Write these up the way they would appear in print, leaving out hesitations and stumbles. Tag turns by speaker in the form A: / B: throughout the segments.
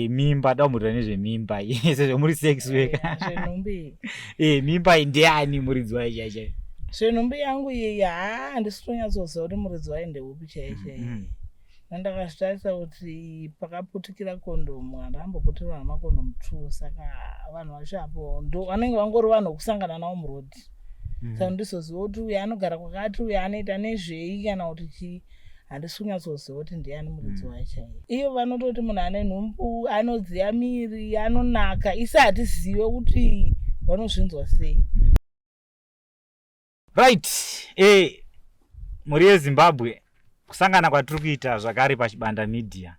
A: Mimba damurira nezvemimba sezvo muri sex worker.
B: Zvenhumbi iyi.
A: Mimba iyi ndiani muridzi wayo chai chai?
B: Zvenhumbi yangu iyi, haa, handisi kutonyatsoziva kuti muridzi wayo ndeupi chai chai. Nandakazvitarisa kuti pakaputikira kondomu, handamboputirwa nemakondomu two, saka vanhu vacho apo ndo vanenge vangori vanhu vokusangana navo murodhi. Saka ndizoziva kuti uyu anogara kwakati, uyu anoita nezvei kana kuti chii, handisi kunyatsoziva kuti ndiani muridzi wayo chaiye. Iyo vanototi munhu ane nhumbu anodziya miri, anonaka, isi hatizive kuti vanozvinzwa sei.
A: Right, mhuri yeZimbabwe, kusangana kwatiri kuita zvakare paChibanda Media.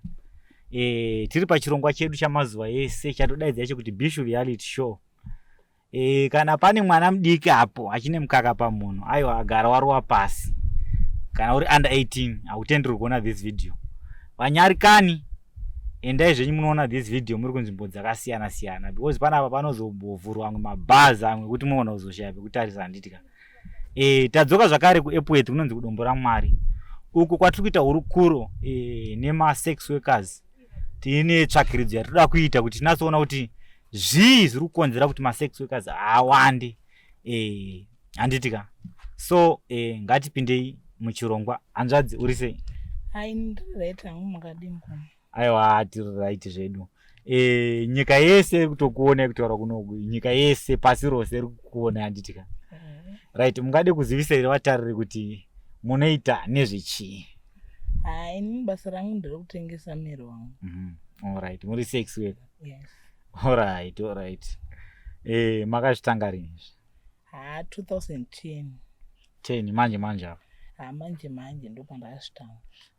A: Tiri pachirongwa chedu chamazuva ese chatodaidza chekuti Bishu Reality Show. Kana pane mwana mudiki apo achine mukaka pamunhu, aiwa, agara warowa pasi. Kana uri under 18 hautenderwi kuona this video. Vanyarikani, endai zvenyu munoona this video muri kunzvimbo dzakasiyana siyana, because panapa panozombovhurwa amwe mabhazi amwe ekuti munoona kuzoshaya pekutarisa, handiti ka? Tadzoka zvakare kuEpworth, kunonzi kuDombo raMwari, uko kwatiri kuita hurukuro nemasex workers. Tine tsvakiridzo yatinoda kuita kuti tinatsoona kuti zvii zviri kukonzera kuti masex workers awande, handiti ka? So ngatipindei muchirongwa. Hanzvadzi, uri sei?
B: Hai, ndiri right hangu, makadini kuno?
A: Aiwa, tiri right zvedu. Nyika yese iri kutokuona, kutaura kunoku nyika yese, pasi rose iri kukuona, handiti ka? Right, mungade kuzivisa here vatariri kuti munoita nezvechii?
B: Hai, inini basa rangu nderekutengesa miri wangu.
A: Alright, muri sex worker?
B: Yes.
A: Alright. Makazvitanga rini izvi?
B: Ha, 2010.
A: 10, manje manje apa?
B: Ha, manje manje ndopandakazvitanga.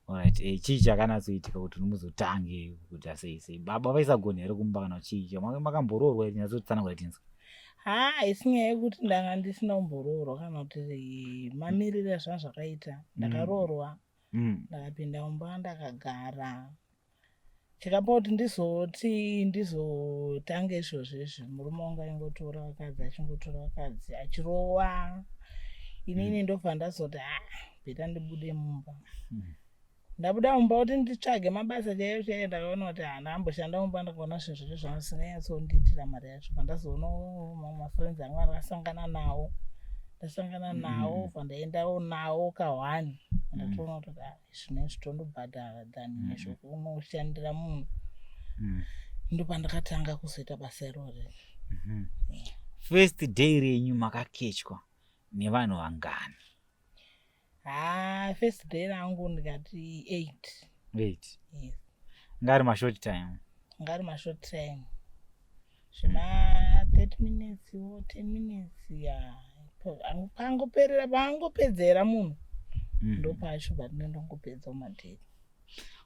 A: Alright, chii chakanatsoitika kuti muzotange kuita sei sei? Baba vaisagona here kumba kana chii? Makamboroorwa here? Nyatsotsanangura tinzwa.
B: Ha, haisi nyaya yekuti ndanga ndisina kumboroorwa kana kuti mamiriro azvanga zvakaita. Ndakaroorwa, ndakapinda mumba, ndakagara. Chakapa kuti ndizoti ndizotanga izvozvo izvi, murume wangu aingotora vakadzi, achingotora vakadzi, achirowa inini. Ndobva ndazoti, ha, better ndibude mumba. Ndabuda mumba kuti nditsvage mabasa chaiyo chaiyo, ndakaona kuti handamboshanda mumba. Ndakaona zvinhu zvacho zvamusinganyatsondiitira mari yacho. Pandazoona mamwe mafriends angu andakasangana nawo, ndasangana nawo, bva ndaendawo nawo ka1, ndatoona kuti ah, zvinezvi tondobhadhara than zvokunoshandira munhu. Ndopandakatanga kuzoita basa irori.
A: First day renyu makakechwa nevanhu vangani?
B: Ha, first day rangu ndikati eight.
A: Eight?
B: Yes.
A: Ngari mashort time?
B: Ngari mashort time, zvima 30 minutes wo, 10 minutes ya pangoperera, pangopedzera munhu, ndopacho patinondongopedza mumadhei.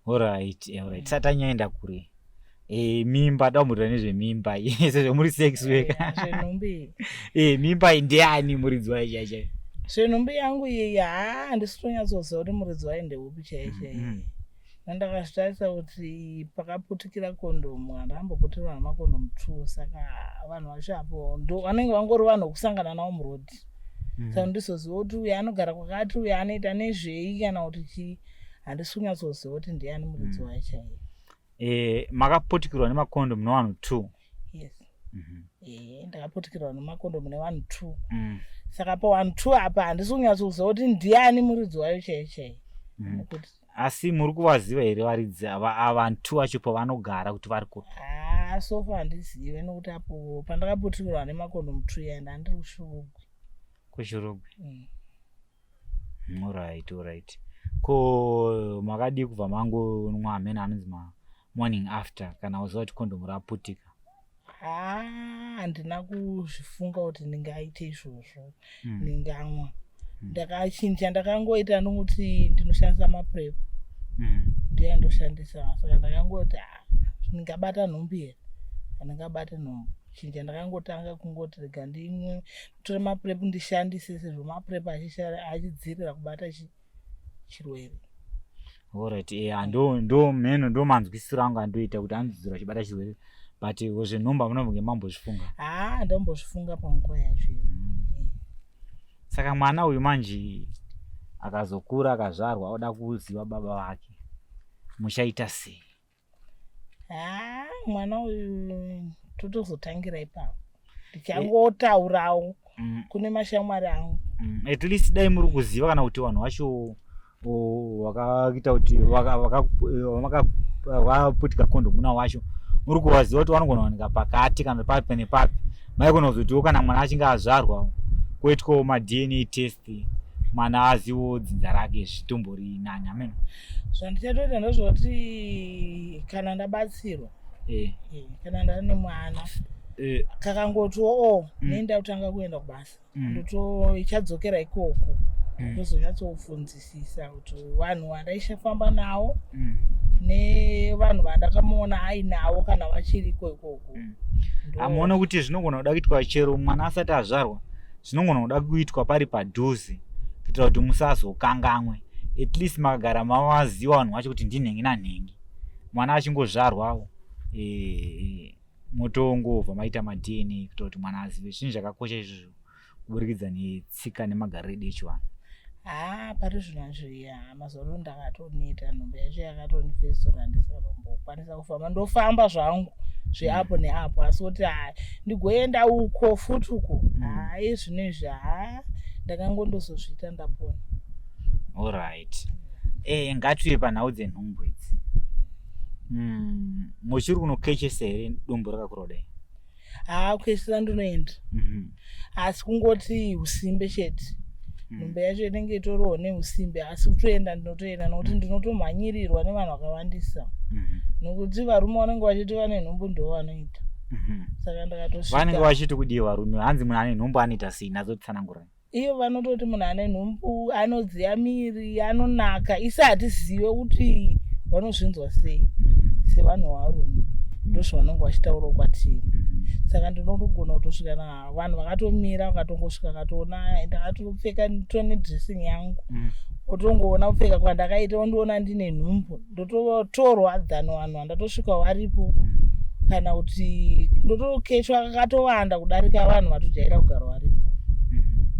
A: Alright. Tisati tanyaenda kure, mimba damurira nezvemimba sezvo muri sex worker.
B: Zvenhumbi
A: iyi. Mimba iyi ndiani muridzi wayo chai chai?
B: Zvenhumbi yangu iyi, haa, handisi kutonyatsoziva kuti muridzi wayo ndeupi chai chai. Nandakazvitarisa kuti pakaputikira kondomu, handamboputirwa nemakondomu two, saka vanhu vacho apo ndo vanenge vangori vanhu vokusangana navo murodhi. Saka ndizoziva kuti uyu anogara kwakati, uyu anoita nezvei kana kuti chii, handisi kunyatsoziva kuti ndiani muridzi wayo chaiye.
A: Makaputikirwa nemakondomu nevanhu two?
B: Yes. Ndakaputikirwa nemakondomu nevanhu two. Saka pavanhu two apa handisi kunyatsoziva kuti ndiani muridzi wayo chaiye chaiye, nekuti
A: Asi muri kuvaziva here varidzi ava, vanhu two vacho, pavanogara, kuti vari kupi?
B: Haa, so far handizive, nekuti apo pandakaputikirwa nemakondomu two ya ndandiri kuShurugwi.
A: KuShurugwi? Mm. Alright. Ko makadii kubva mangonwa amene anonzi ma morning after kana uziva kuti kondomu raputika?
B: Haa, handina kuzvifunga kuti ndingaite izvozvo. Ndingamwa, ndakachinja, ndakangoita nokuti ndinoshandisa maPrep. Ndiyo yandoshandisa, saka ndakangoti, "Ah, ndingabata nhumbi here? Handingabati nhumbu." Chinja ndakangotanga kungoti rega ndimwe, nditore maPrep ndishandise, sezvo maPrep achidzivirira kubata chirwere.
A: Alright, ndo ndo mheno ndo manzwisiro angu andoita kuti anodzidzira chibata chirwere, but zvenhumbu hamunombonge mambozvifunga?
B: Haa, ndombozvifunga panguva yacho iyo.
A: Saka mwana uyu manje akazokura, akazvarwa, oda kuziva baba vake, muchaita sei?
B: Haa, mwana uyu totozotangira ipapo, ndichangotaurawo kune mashamwari angu.
A: At least dai muri kuziva kana kuti vanhu vacho vakaita kuti vakaputika kondomu na wacho muri kuvaziva kuti vanogona kuwanika pakati kana papi nepapi, maigona kuzotiwo kana mwana achinge azvarwa kuitwawo maDNA test, mwana azivo dzinza rake, zvitombori nani ameno.
B: Zvandichatoita ndozvoti kana ndabatsirwa, kana ndane mwana kakangotiwo o nenda kutanga kuenda kubasa, ndoto ichadzokera ikoko, ndozonyatsobvunzisisa kuti vanhu vandaishafamba navo nevanhu vandakamuona ainavo kana vachiriko ikoko.
A: Hamuone kuti zvinogona kuda kuitwa chero mwana asati azvarwa, zvinogona kuda kuitwa pari padhuze kuitira kuti musazokangamwe? At least makagara mavaziva vanhu vacho kuti ndinhengi nanhengi, mwana achingozvarwawo motongobva maita maDNA kuitira kuti mwana azive. Zvinhu zvakakosha izvozvo kuburikidza netsika nemagariro edu echivanhu.
B: Haa, pari zvino zviya mazuva ano ndakatoneta, nhumbu yacho yakatonifesura, ndisakatombokwanisa kufamba. Ndofamba zvangu zveapo neapo, asi kuti hai ndigoenda uko futi uko, hai zvino izvi, haa, ndakangondozozviita ndapona.
A: Alright, ngatiuye panhau dzenhumbu idzi. Muchiri kunokechesa here dumbu rakakura kudai?
B: Haa, kuchesera ndinoenda, asi kungoti usimbe chete. Nhumbu yacho inenge itoriwo neusimbe, asi kutoenda ndinotoenda nokuti ndinotomhanyirirwa nevanhu vakawandisa, nokuti varume vanenge vachiti vane nhumbu ndo vanoita. Saka ndakatosvika
A: Vanenge vachiti kudii varume? Hanzi munhu ane nhumbu anoita sei? Natsotsanangura.
B: Iyo vanototi munhu ane nhumbu anodziya miri, anonaka. Isi hatizive kuti vanozvinzwa sei sevanhu varume, ndozvavanenge vachitaurawo kwatiri. Saka ndinotogona kutosvika na vanhu vakatomira, vakatongosvika katoona ndakatopfeka tone dressing yangu, otongoona kupfeka kwandakaita, ondiona ndine nhumbu, ndototorwa than vanhu vandatosvika varipo, kana kuti ndotokechwa kakatowanda kudarika vanhu vatojaira kugara varipo.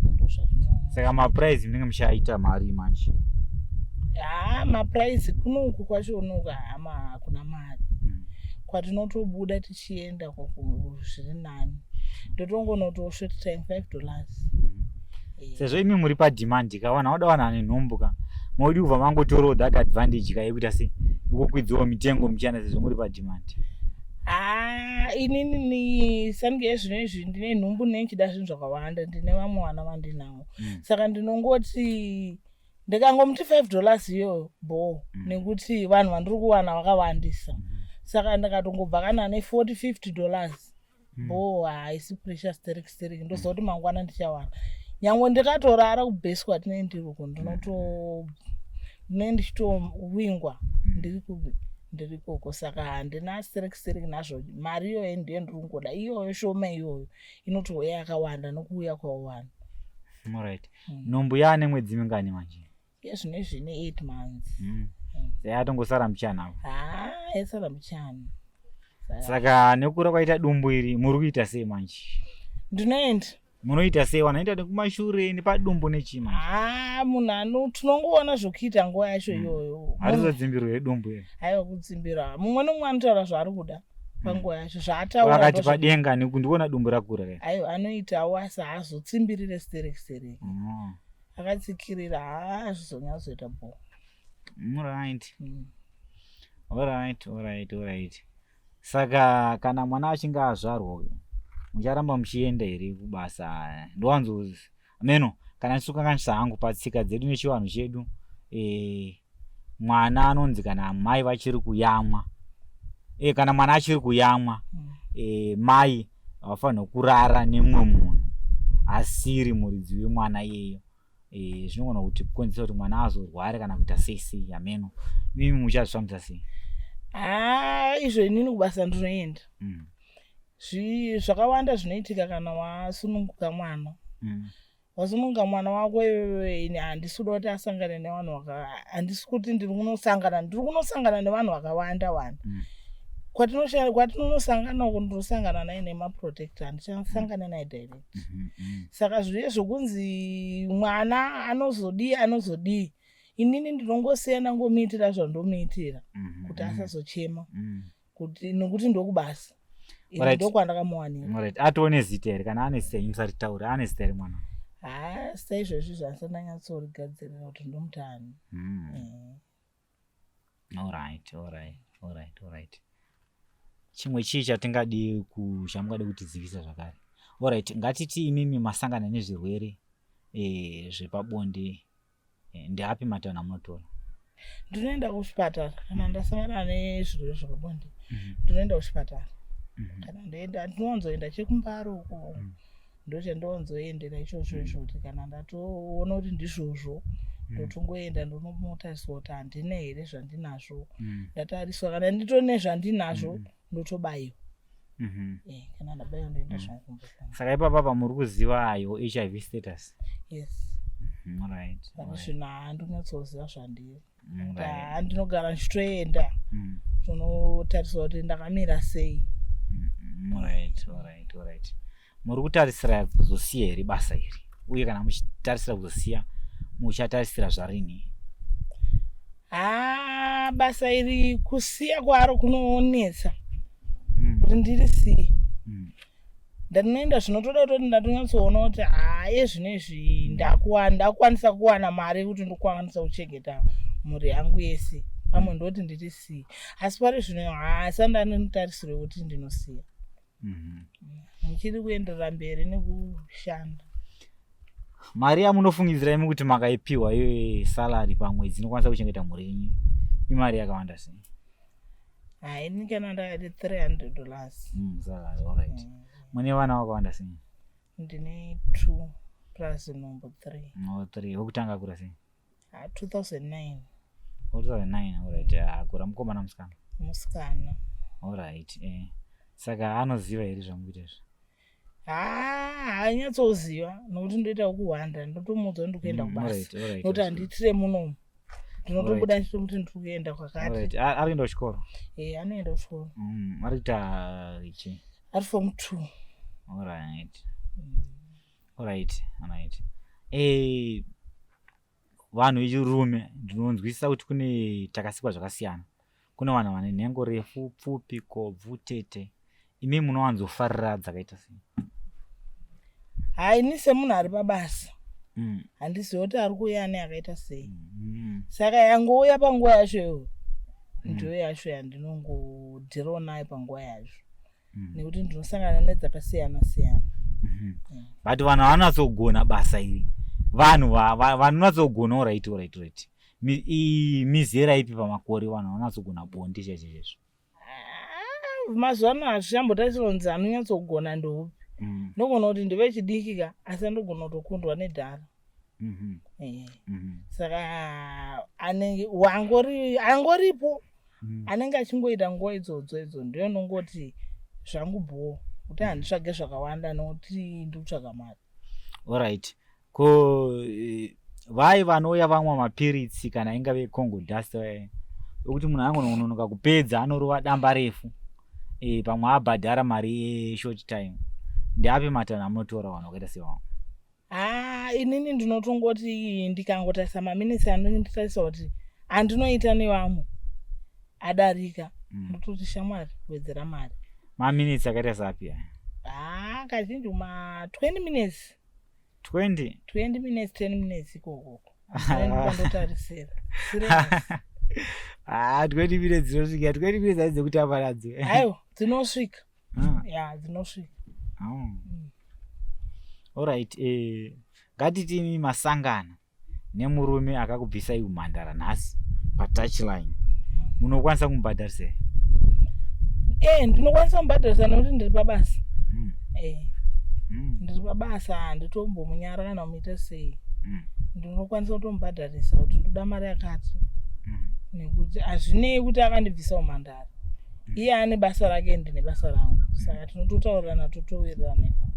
B: Ndozvatinoona.
A: Saka maprice munenge muchaita mari manje?
B: Haa, maprice kunoku kwacho unoku hama hakuna mari. Kwatinotobuda tichienda kwaku zviri nani, ndotongonoto short time $5.
A: Sezvo imi muri pademand ka, vanhu vanoda vanhu ane nhumbu ka, modi kubva mangotorawo that advantage ka yekuita sei, yekukwidzawo mitengo muchienda sezvo muri pademand?
B: Haa, inini ni sange zvino izvi ndine nhumbu, ndinenge zvinhu zvakawanda, ndine vamwe vana vandinavo. Saka ndinongoti ndikangomuti $5 iyoyo bho, nekuti vanhu vandiri kuwana vakawandisa. Saka ndikatongobva kana ne40 $50 bho, haisi pressure sterek sterek. Ndoziva kuti mangwana ndichawana, nyange ndikatorara kubhesi kwatinenge ndiri uko, ndinoto ndinenge ndichitowingwa ndiri kupi, ndiri ikoko. Saka handina sterek sterek nazvo. Mari iyoyo ndiyo ndiri kungoda, iyoyo shoma iyoyo inotouya yakawanda nokuuya kwavo vanhu.
A: Alright. Nhumbu yaane mwedzi mingani manje?
B: Yezvino ine 8 months.
A: Yatongosara muchana apo.
B: Haa, yasara muchana.
A: Saka nekukura kwaita dumbu iri, muri kuita sei manje?
B: Ndinoenda.
A: Munoita sei? Wanoita nekumashure nepadumbu nechii manje?
B: Haa, munhu ano tinongoona zvokuita nguva yacho iyoyo.
A: Harizodzimbirwe dumbu iri?
B: Haiwa, kudzimbira, mumwe nomumwe anotaura zvaari kuda panguva yacho, zvaataura.
A: Vakati padenga ndiona dumbu rakura
B: kai. Aiwa, anoitawo, asi haazotsimbirire sterek sterek. Akatsikirira, haa, zvizonyatsoita bho.
A: Alright. Alright. Saka kana mwana achinge azvarwa, mucharamba muchienda here kubasa? Ndowanzo meno kana ndichitokanganisa hangu patsika dzedu nechivanhu chedu, mwana anonzi kana mai vachiri kuyamwa, kana mwana achiri kuyamwa, mai havafanirwa kurara nemumwe munhu asiri muridzi wemwana iyeyo. Zvinogona kuti kukonzesa kuti mwana azorware kana kuita sei sei, hameno. Imimi muchazvifambisa sei?
B: Haa, izvo inini kubasa ndinoenda. Zvakawanda zvinoitika kana wasununguka mwana. Wasununguka mwana wako iwewe, ini handisi kuda kuti asangane nevanhu vaka, handisi kuti ndiri kunosangana, ndiri kunosangana nevanhu vakawanda wanda. Kwatinonosangana uko ndinosangana naye nemaprotector, handichasangana naye direct. Saka zviye zvokunzi mwana anozodii anozodii, inini ndinongosiya ndangomuitira zvandomuitira kuti asazochema. Kuti nokuti ndokubasa ndokwandakamuwanira.
A: Right, atione zita here? Kana ane zita, musaritaure. Ane zita here mwana?
B: Haa, zita izvozvi zvandisati ndanyatsorigadzirira kuti ndomuti ani.
A: Alright. Chimwe chii chatingadi chamungade kutizivisa zvakare? Alright, ngatiti imimi masangana nezvirwere zvepabonde, ndeapi matanho amunotora?
B: Ndinoenda kuchipatara kana ndasangana nezvirwere zvepabonde. Ndinoenda kuchipatara. Kana ndoenda, ndinowanzoenda chekuMbare uko. Ndochandinowanzoendera ichocho icho, kuti kana ndatoona kuti ndizvozvo, ndotongoenda ndonotariswa kuti handina here zvandinazvo. Ndatariswa, kana nditori nezvandinazvo, ndotobayiwa. Kana ndabayiwa, ndoenda zvangu kumba.
A: Saka ipapa muri kuziva your HIV status?
B: Yes. Pane zvinhu handonyatsoziva zvandiri. Handinogara ndichitoenda tonotariswa kuti ndakamira sei.
A: Alright. Muri kutarisira kuzosiya here basa iri? Uye kana muchitarisira kuzosiya, muchatarisira zvarini?
B: Haa, basa iri kusiya kwaro kunonetsa kuti ndirisiye. Ndinoenda, zvinotoda kutoti ndatonyatsoona kuti haa, ezvinezvi ndakukwanisa kuwana mari yekuti ndikwanisa kuchengeta mhuri yangu yese, pamwe ndoti ndirisiye. Asi pari zvino haasi andanotarisiro yekuti ndinosiya. Muchiri kuenderera mberi nekushanda.
A: Mari yamunofungidzira imi kuti makaipiwa iyoyo salary pamwedzi inokwanisa kuchengeta mhuri yenyu imari yakawanda sei?
B: Haini, kana ndakati $300.
A: Salary, alright. Mune vana vakawanda sei?
B: Ndine two plus number three.
A: Oh, three. Wekutanga akura sei?
B: 2009.
A: 2009, alright. Akura mukomana, musikana?
B: Musikana.
A: Alright. Saka anoziva here zvamukuita izvi?
B: Haa, haanyatsoziva nokuti ndoita kuhwanda. Ndotomuudza kuti ndikuenda kubasa, nokuti handiitire munomu. Ndinotobuda ndichitomuti ndiri kuenda kwakati.
A: Alright. Ari kuenda kuchikoro?
B: E, anoenda kuchikoro.
A: Ari kuita chi?
B: Ari form two.
A: Alright. Vanhu vechirume, ndinonzwisisa kuti kune takasikwa zvakasiyana. Kune vanhu vane nhengo refu, pfupi, kobvu, tete. Imi munowanzofarira dzakaita sei?
B: Haini, semunhu ari pabasa, handizivi kuti ari kuuya ane akaita sei. Saka yangouya panguva yacho iyoyo ndiyo yacho yandinongodhirawo nayo panguva yacho, nekuti ndinosangana nedzakasiyana siyana.
A: But vanhu havanatsogona basa iri, vanhu vanonatsogona, alright, mizera ipi pamakore vanhu vanonatsogona bonde chaizvo chaizvo?
B: Ah, mazuva ano hazvichambotarisirwa kunzi anonyatsogona ndoupi. Ndogona kuti ndevechidiki ka, asi andogona kutokundwa nedhara. Saka anenge wangori angoripo, anenge achingoita nguva idzodzo idzo, ndiyo ndongoti zvangu bhoo, kuti handitsvage zvakawanda nokuti ndikutsvaga mari.
A: Alright. Ko vai vanouya vamwa mapiritsi, kana ingave Congo dust, wekuti munhu angonononoka kupedza, anorova damba refu, pamwe abhadhara mari yeshort time, ndeapi matanho amunotora vanhu vakaita sevamwe?
B: Haa, inini ndinotongoti ndikangotarisa maminitsi andinotarisa kuti andinoita nevamwe adarika, ndototi, "Shamwari, wedzera mari."
A: Maminitsi akaita sapi aya?
B: Haa, kazhinji ma 20 minutes.
A: 20?
B: 20 minutes, 10 minutes ikokoko ndotarisira.
A: Ah, 20 minutes dzinosvika? 20 minutes hai dzekutamba nadzo.
B: Aiwa, dzinosvika. Ya, dzinosvika.
A: Oh. Alright, ngatitini masangana nemurume akakubvisai umhandara nhasi patouchline, munokwanisa kumubhadharisa here?
B: E, ndinokwanisa kumubhadharisa nekuti ndiri pabasa. E, ndiri pabasa, handitombomunyara kana kumuita sei. Ndinokwanisa kutomubhadharisa kuti ndoda mari yakati, nekuti hazvinei kuti akandibvisa umhandara. Iye ane basa rake, ndine basa rangu, saka tinototaurirana, totowirirana ipapo.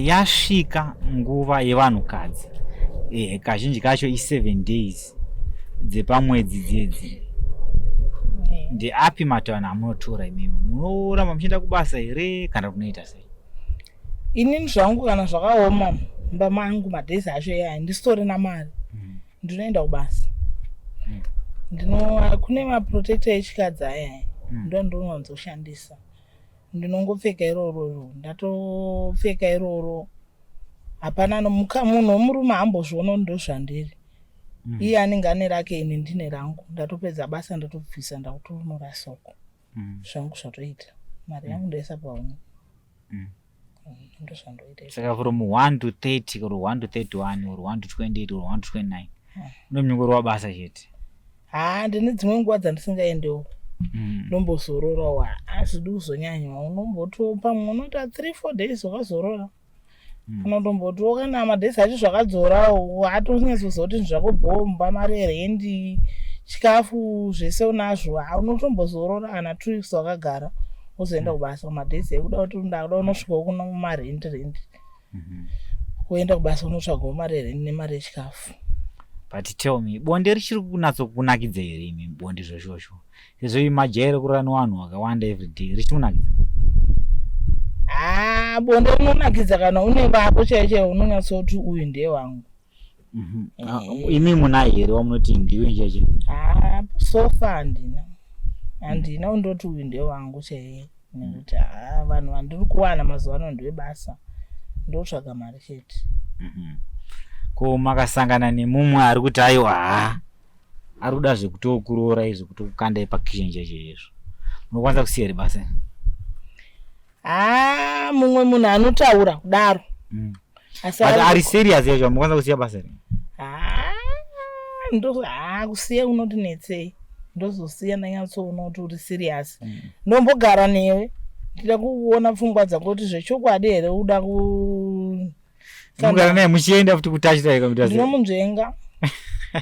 A: Yasvika nguva yevanhukadzi, kazhinji kacho i7 days dzepamwedzi dzedzi. Ndeapi matanho amunotora imimi? Munoramba muchienda kubasa here kana kunoita sei?
B: Inini zvangu, kana zvakaoma mumba mangu, madays acho iya handisitorina mari, ndinoenda kubasa. Ndino Kune maprotector echikadzi aya, ndo ndinowanzoshandisa. Ndinongopfeka iroro, ndatopfeka iroro, hapana munhu wemurume haambozviona kuti ndozvandiri. Iye anenge ane rake, ini ndine rangu. Ndatopedza basa, ndatobvisa, ndakutonorasa uko. Zvangu zvatoita, mari yangu ndoisa pahomwe. Ndozvandoita.
A: Saka from 1 to 30 or 1 to 31 or 1 to 28 or 1 to 29, unomunyongorwa basa chete?
B: Haa, ndine dzimwe nguva dzandisingaendewo. Ndombozororawo, hazvidi kuzonyanya. Unombotiwo pamwe unoita 3 4 days wakazorora, kana kutombotiwo kana madays acho zvakadzorawo, hatonyatsoziva kuti zvako bhomba, mari yerendi, chikafu, zvese unazvo. Ha, unotombozorora kana 2 weeks wakagara, wozoenda kubasa madays ekuda kuti ndakuda unosvikawo kuno marendi rendi, kuenda kubasa unotsvagawo mari yerendi nemari yechikafu.
A: But tell me, bonde richiri kunatsokunakidza here imi? Bonde zvoshosho, sezvo imi majaira kurara nevanhu vakawanda everyday, richiri kunakidza?
B: Haa, bonde rinonakidza kana une vako chaivo chaivo, unonyatsoti uyu ndewangu.
A: Ah, imi muna here wamunoti ndiwe chaicho?
B: Haa, so far handina, handina undoti uyu ndewangu chaiye, nekuti haa, vanhu vandiri kuwana mazuva ano ndewebasa, ndotsvaga mari chete.
A: Ko makasangana nemumwe ari kuti aiwa, haa, ari kuda zvekutokuroora izvo, kutokukandai pakitchen chaicho izvo, munokwanisa kusiya here basa?
B: Haa, mumwe munhu anotaura kudaro, asi
A: But ari serious yacho, munokwanisa kusiya basa here?
B: Haa, ndo haa, kusiya unoti netsei, ndozosiya ndanyatsoona kuti uri serious. Ndombogara newe, ndida kuona pfungwa dzako kuti zvechokwadi here uda ku
A: Mugara naye muchienda futi kutachita kuita sei?
B: Ndinomunzvenga,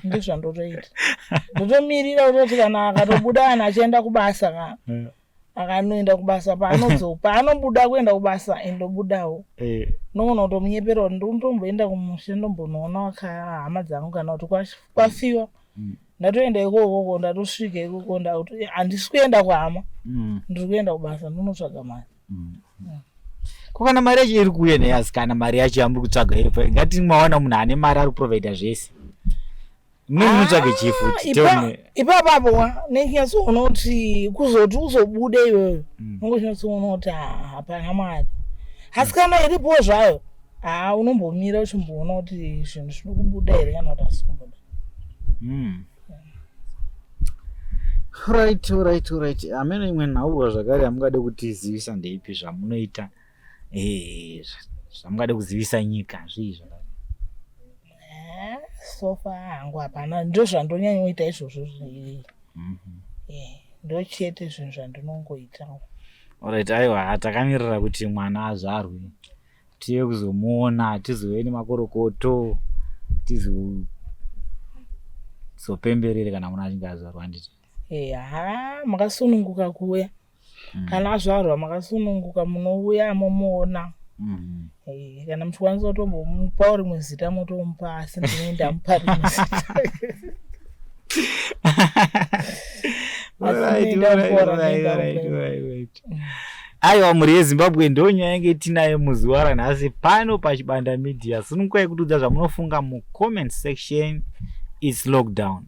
B: ndizvandotoita. Ndotomirira kutoti kana akatobuda, kana achienda kubasa ka, akanoenda kubasa, paanobuda kuenda kubasa, indobudawo. Ndogona kutomunyepera kuti ndiritomboenda kumusha, ndombonoona hama dzangu, kana kuti kwafiwa. Ndatoenda ikokoko, ndatosvika ikoko, ndakuti handisi kuenda kuhama, ndiri kuenda kubasa, ndinotsvaga mari.
A: Ko kana mari yacho iri kuuya neyazi, kana mari yacho yamuri kutsvaga iri, ngati mawana munhu ane mari ari kuprovida zvese, mune munotsvaga chii futi? Tell me.
B: Ipapapo wa nechinyatsoona kuti kuzoti uzobude iwewe, unongochinatsoona kuti hapana mari, asi kana iripowo zvayo, haa, unombomira uchimboona kuti zvinhu zviri kubuda here kana kuti hasi kubuda.
A: Right. Hamene imwe nhaurwa zvakare yamungade kutizivisa ndeipi, zvamunoita, zvamungade kuzivisa nyika, zvii zvakare?
B: So far hangu hapana, ndo zvandonyanyoita izvozvo. Ndo chete zvinhu zvandinongoita.
A: Alright, aiwa, takamirira kuti mwana azvarwe, tiye kuzomuona, tizove nemakorokoto, tizozopemberere kana mwana achinge azvarwa, handiti?
B: Ha, makasununguka kuuya. Kana azvarwa, makasununguka, munouya momuona. Kana muchikwanisa kutombomupawo rimwe zita, motomupa, asi ndini ndamupa rimwe zita.
A: Alright. Aiwa, mhuri yeZimbabwe, ndo nyaya yange tinayo muzuva ranhasi pano paChibanda Media. Sunungukai kutiudza zvamunofunga mucomment section. It's lockdown.